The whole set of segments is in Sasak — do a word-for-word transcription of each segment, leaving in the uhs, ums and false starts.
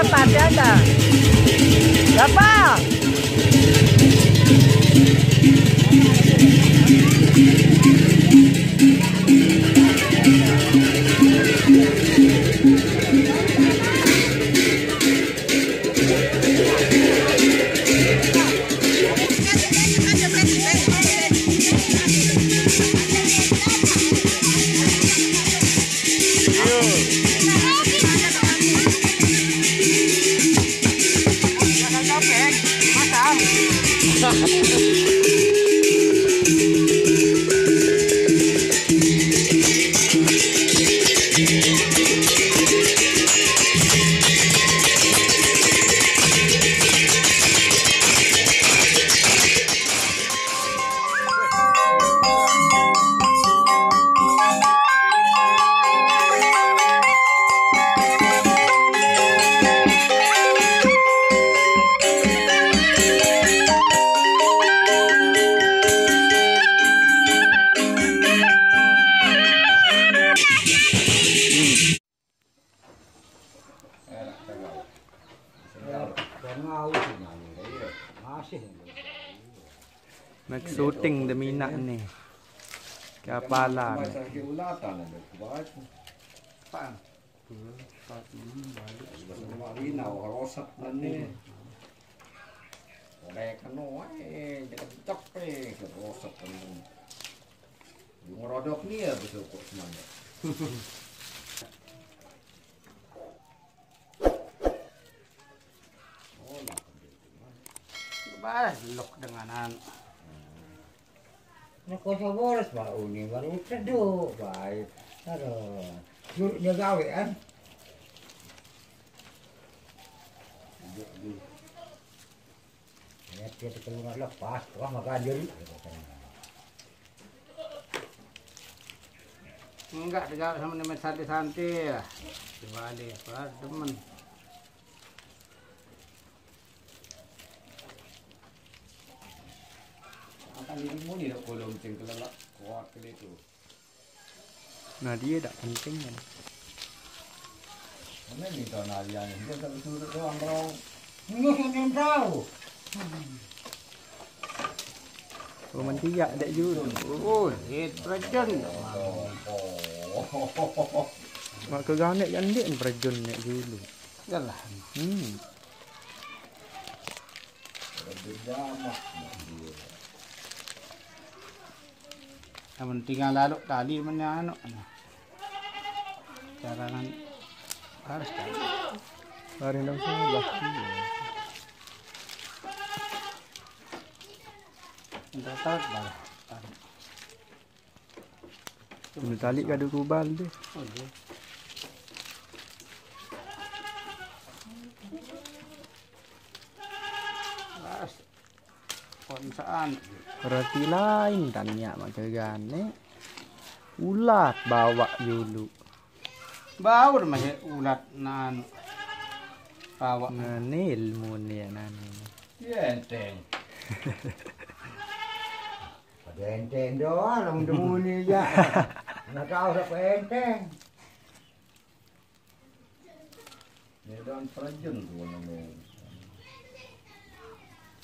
Apa ada? Apa? Nag-shooting dami na ni. Kapalan. Marinaw, rosat na ni. Wala ka no, eh, jaga-jaga, eh, rosat na ni. Yung rodok niya, gusto ko sumanda. Oh, lakad dito man. Ba, lok dengan ano. Naku, sa oras ba, uni, marunong sa do, bay. Ano, yun, nagawi, ah. Ayan, kita ko nga lepas, wah, maganjil. Enggak, tegak sama dengan santai-santai ya. Di Bali, apa, demen. Akan diri muni dah kolom cengkelelak, kuat ke itu. Nah, dia tak penting kan. Mana ni tuan harian ni? Dia tak bersurut doang, bro. Ini yang tahu. Oh, mentiak dek julu. Oh, eh, terjun. Mak ke ganek yang dek terjun dek julu. Yalah. Hmm. Terjun jamak, mak dia. Yang penting lalu tali mana anu. Carangan harus tali. Hari dong salah. Iya. Entar tarik balik. Tarik. Ini tali kadu kubal deh. Oh, iya. Las. Konsaan. Berarti lain tanya mak kegane. Ulat bawa julu. Bau masih ulat nan bawa. Nah, ni ilmu ni ya, nan ni. Ya, enteng. Ada enteng doang, orang demu ni ya. Nak tahu siapa enteng. Ni daun terjun tu namanya.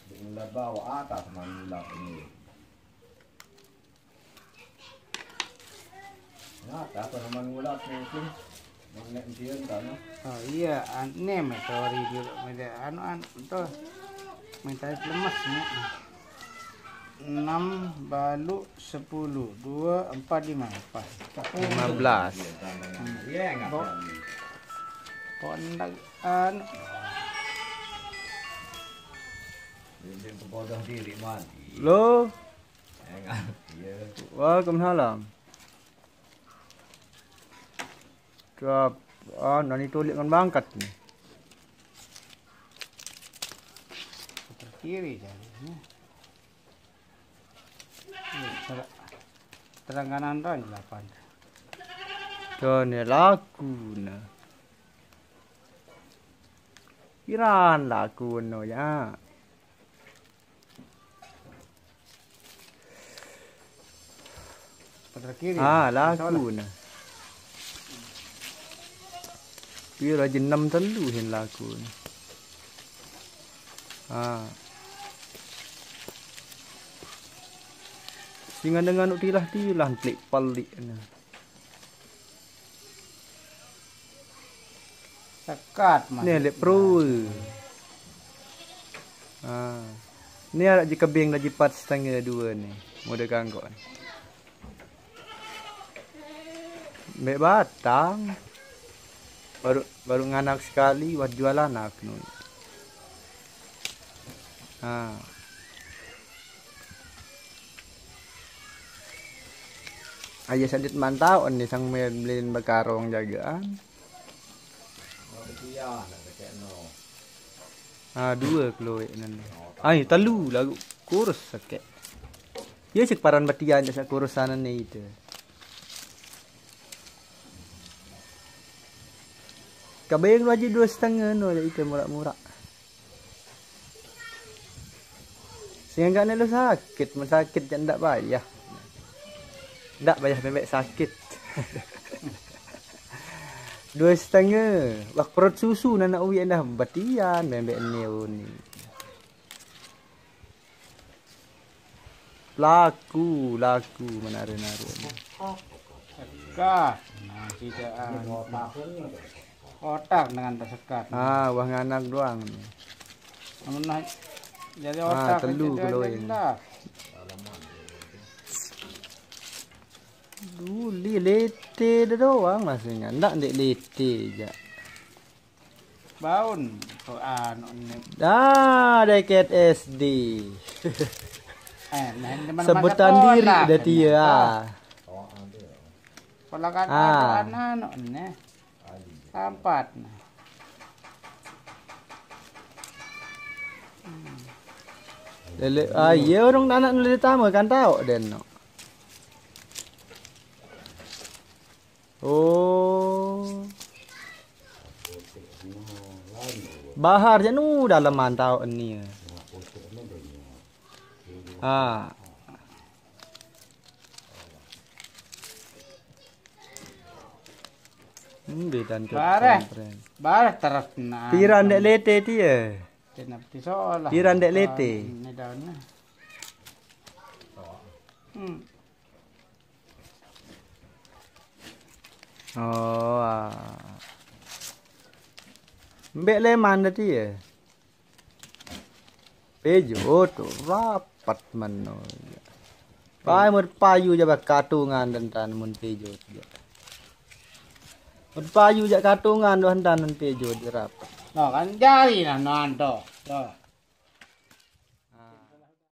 Dia ulat bawa atas manulat ini. Nah, apa nama ulat ni tu? Magnet dia kan. Oh iya, an-, ni meteori dulu, meteori anu, an-, tu. Meteori lemas ni. Enam balu sepuluh, dua, empat, lima, pas. Lima belas. Hmm. Iya, enggak. Kok, kok ndak, anu. Dia, dia bodoh diri mati. Lo. Enggak, iya. Waalaikumsalam. Cuap, ah, nani tulik ngan bangkat ni. Putar kiri jadinya. Iya, ter-, terang kanan dong, delapan. Tuh, ni laku nah. Iran laku no ya. Putar kiri. Ah, laku nah. Pira je enam telu hin laku ni. Ha. Sing ada nganu tilah-tilah pelik-pelik ni. Sekat mah. Ni lek pro. Ha. Ni arak je kebing dah jipat setengah dua ni. Mode kanggok ni. Mbek batang. Baru, baru nganak sekali, wah jualan aku ni. Ha. Aja sadit mantau ni sang melin bekarong jagaan. Ah, dua keluar nan. Ai, telu lagu kurus sakit. Ya cek paran batian dak kurus sana ni itu. Kabayang wajib dua setengah no itu murah-murah. Sehingga ni lu sakit, mun sakit je ndak payah. Ndak payah bebek sakit. Dua setengah. Wah perut susu nana uwi dah batian bebek ni ni. Laku, laku menara-nara ni. Kah, nah, tidak anu. Otak dengan tersekat. Ah, wah nganak doang ni. Amun nah, jadi ah, otak telu itu kalau dia ini. Dah. Duli lete dah doang masih ngandak dek lete je. Baun, oh, anu ni. Dah, deket S D. Eh, nah, ini teman Sebutan masa diri sekolah, dah kan, dia. Ya. Ah. Ponakan ah. Anu, anu ni. Sampat nah. Lele, ah, iya orang anak lele tama kan tahu den no. Oh. Bahar je nu dalam mantau ni. Ha. Hmm, bedan ke bareh, pesantren. Bareh terus nah. Piran dek lete dia. Kena peti sekolah. Piran dek lete. Ini daunnya. Hmm. Oh, ah. Mbek leman tadi ya. Pejot rapat mano. Pai mut payu je bakatungan dentan mun pejot je. Mut payu je katungan doh dentan mun pejot je rapat. No kan jari nah no anto. Tuh.